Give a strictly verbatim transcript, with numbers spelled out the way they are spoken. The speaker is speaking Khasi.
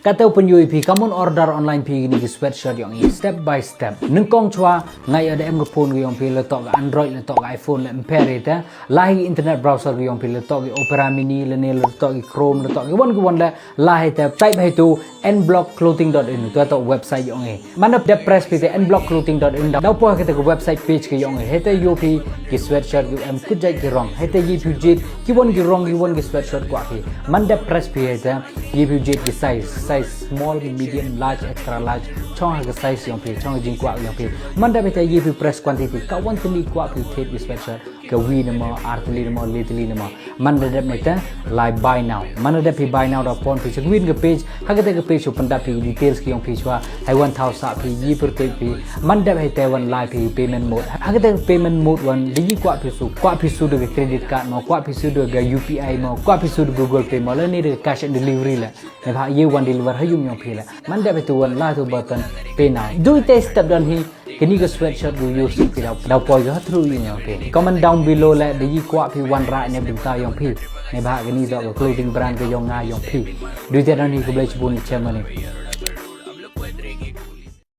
Kata u pynyoh ïa phi, ka mon order online phi kini ki sweatshirt yong i step by step. Nyngkong chwa, nga ïoh da em ka phone ka yong phi, la toh ka Android, la toh ka iPhone, la em pher ïa te. La hi internet browser ka yong phi, la toh ki Opera Mini, la ne la toh ki Chrome, la toh ki wan ki wan la, la hi te type hi tu n block clothing dot in, tu toh website yong i. Man da dep press phi te n block clothing dot in, da poi ha kata ka website page ka yong i. Hi te ïoh phi ki sweatshirt ïoh em kut jait ki rong. Hi te ïoh phi jied ki wan ki rong, ki wan ki sweatshirt kwah phi. Man da press phi hi te ïoh phi jied ki size, size small, medium, large, extra large. Chong ha ka size yong phi, chong ha jingkwah yong phi. Man da phi te ïoh phi press quantity, ka wan tylli kwah phi thied ki sweatshirt, ka wi ne mo, ar tylli ne mo, le tylli ne mo. Man da dep ne te, lai buy now. Man da dep phi buy now da pon phi sha ka wi ka page, ha kata ka page u pyndap phi details ki yong phi chwa, hai wan thaw sah phi, ïoh pyrtuid phi. Man da dep hi te wan lai phi payment mode. Ha kata ka payment mode wan, da ïoh kwah phi shu, kwah phi shu da ka credit card mo, kwah phi shu da ka U P I mo, kwah phi shu da Google Pay mo, la ne da ka cash and delivery la. Ne ba ïoh wan deliver ha yung yong phi la. Man da dep hi tu wan lai tu button pay now. Dui te step don hi, kini ka sweatshirt gu ïoh suk phi da, da poi ka through yung yong phi. Comment down below la, da ïoh kwah phi wanrah ne bynta yong phi. Ne ba kini da ka clothing brand ka yong nga yong phi. Dui te don hi, khublei shibun, cheers mane.